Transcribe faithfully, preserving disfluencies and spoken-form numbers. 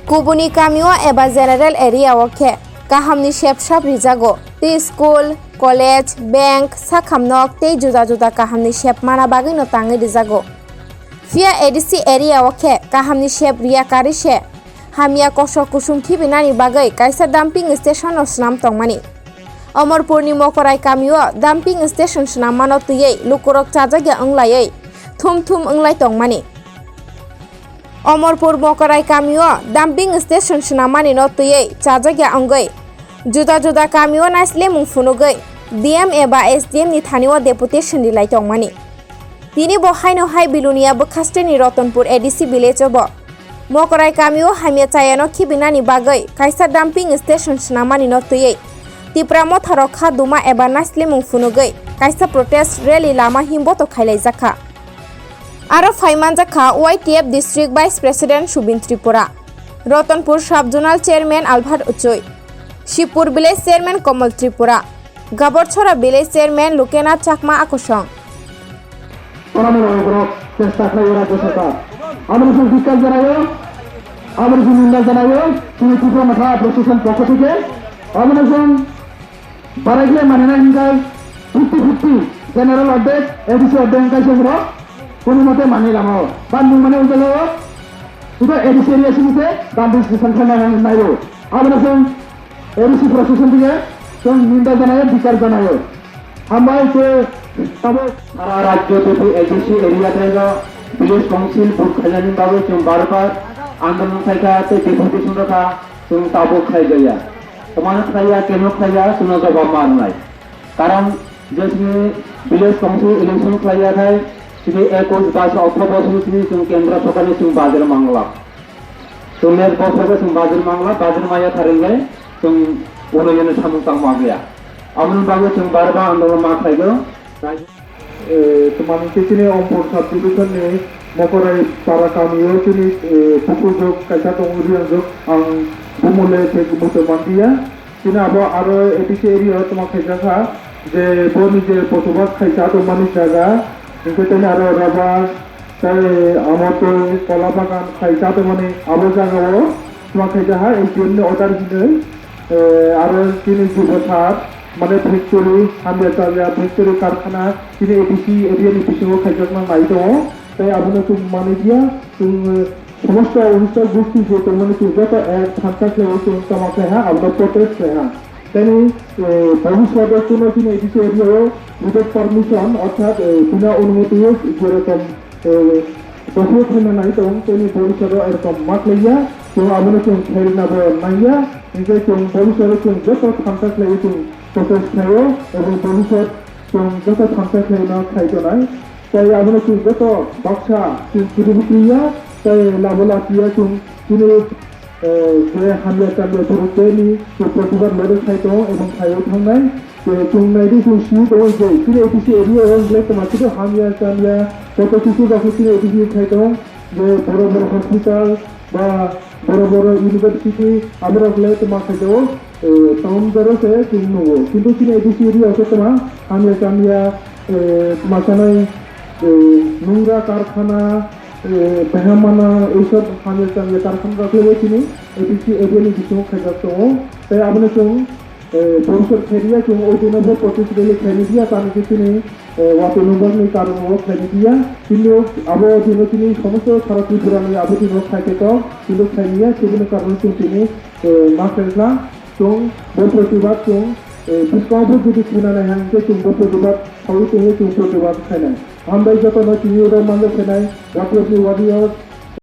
Kubuni kamio eba general area o khe kahamni sep sap rijago, tei school, college, bank, sakham nok tei juda juda kahamni sep mana bagwino tangwi rijago. Phiya A D C area o khe kahamni sep riya kari se hamya kosok kusum khibinani bagwi kaisa dumping station no swnam tongmani. Omorpurni Mokorai kamio dumping station swnammano twiwi lukurok chajakya wnglaiwi thum thum wnglai tongmani. Omorpur Mokorai kamio dumping station swnammanino twiwi chajakya wngwi juda juda kamio naislemung phunugwi D M eba S D M ni thanio deputation rilai tongmani. Tini bo haino hai Bilonia bwkhasteni Ratanpur A D C village o bo Mokorai kamio hamya chayano khibinani bagwi kaisa dumping station swnammanino twiwi Tipra motharok kha duma eba naislemung phunugwi kaisa protest rally lama himboto khailaijakha. Aro phaimanjakha Y T F District Vice President Subin Tripura, Ratanpur Sub Zonal Chairman Albert Uchui, Shibpur Village Chairman Komal Tripura, Gaborchora Village Chairman Lukenath Chakma Akosong. Orange rok chesta khlai o rajya sarkar. Amoni song ধিক্কার জানাই, amoni song নিন্দা জানাই, chini Tipra Motha Association পক্ষ থেকে. Amoni song barai khlai mani na hinkai fifty fifty, general ordek, A D C ordek hinkai song rok, kono mote mani lama o. Ban nung mani unta lo, sudo A D C area sini se, dumping station khlai nai, nai o. Amoni song A D C প্রশাসন থেকে song নিন্দা জানাই, ধিক্কার জানাই. Hambai se tabo. সারা রাজ্য ব্যাপী A D C area taigo village council vote khainani bagwi chwng bar bar andolon khaikha tei deputation rokha chwng tabo khlaijaya. Tomano khlaiya, keno khlaiya, chwngno jobab ma rwnai. Karon je chini village council election khlaiya khai chini ekush bais octro bosor chini chwng kendro sorkarni chwng bajar mangla. Chwng next bosor khe chwng bajar mangla, bajar maya tharingkhe chwng uno yeno samung tangma gaya. Aboni bagwi chwng bar bar andolon ma khlaigo. Eh, twmani khe chini Ompur sub division ni Mokorai para kamio chini, eh, bukurjwk kaisa tongo, Riangjwk, ang bumole khe muitu manliya. Chini abo aro A D C area o tongma khaijak kha, je boni je bosobas khaisa tongmani jaga, hinkhe tini aro rubber, tei amo twi kola bagan khaisa tongmani abo jaga o tongma khaijak kha S D M ni order hinwi, eh, aro chini jubo sar, mane factory, hamya chamya factory, karkhana, chini A D C area ni bisingo khaijakna nai tongo, tei abono chwng manliya, chwng, eh, somosto onusthan gosti je tongmani chwng joto ek thansa khlaiwi chwng tongma khlaiha, abono protest khlaiha. Tei, eh, bhobishyot o kuno chini A D C area o without permission, orthat, eh, bina onumoti o jerokom, eh, dophio khaina nai tong, tei bhobishyot o erokom ma khlaiya, chwng abono chwng khairina bo naiya, hinkhe chwng bhobishyot o chwng joto thansa khlaiwi chwng protest khlaio, ebong bhobishyot chwng joto thansa khlaino khai tonai. Tei abono chwng joto baksa chwng chiribu kriya, tei labo lachiya chwng chini, eh, je hamya chamya borok tei ni chwng protibad lorwi khai tongo ebong khaiwi thangnai. Je chwng naidi chwng swi tongo je chini A D C area o wngkhe tongma khe hamya chamya joto kisu baksa chini A D C khai tongo je boro boro hospital ba boro boro university aborok le tongma khai tongo. Eh, town jora se chwng nugo. Kintu chini A D C area o khe tongma hamya chamya, eh, tongma sanai, eh, nungra karkhana, eh, behamana, eisob hamya chamya karkhana rok le chini A D C area ni bisingo khaijak tongo. Tei abono chwng, eh, bhobishyot khairiya chwng o dino bo protest rally khairiya tamo khe chini, eh, watwi nungjaknai karon o khairiya. Kintu abo dino chini somosto sara Tripura ni abo dino khai khe tong, kintu khairiya, chini karon chwng chini, eh, ma khaikha. Chwng bo protibad chwng, eh, bwskango bo jodi khwnanai hai hwnkhe chwng bo protibad khaui tongwi chwng protibad khainai. Hambai jotono chini oro manjak khainai, Y T F ni warriors,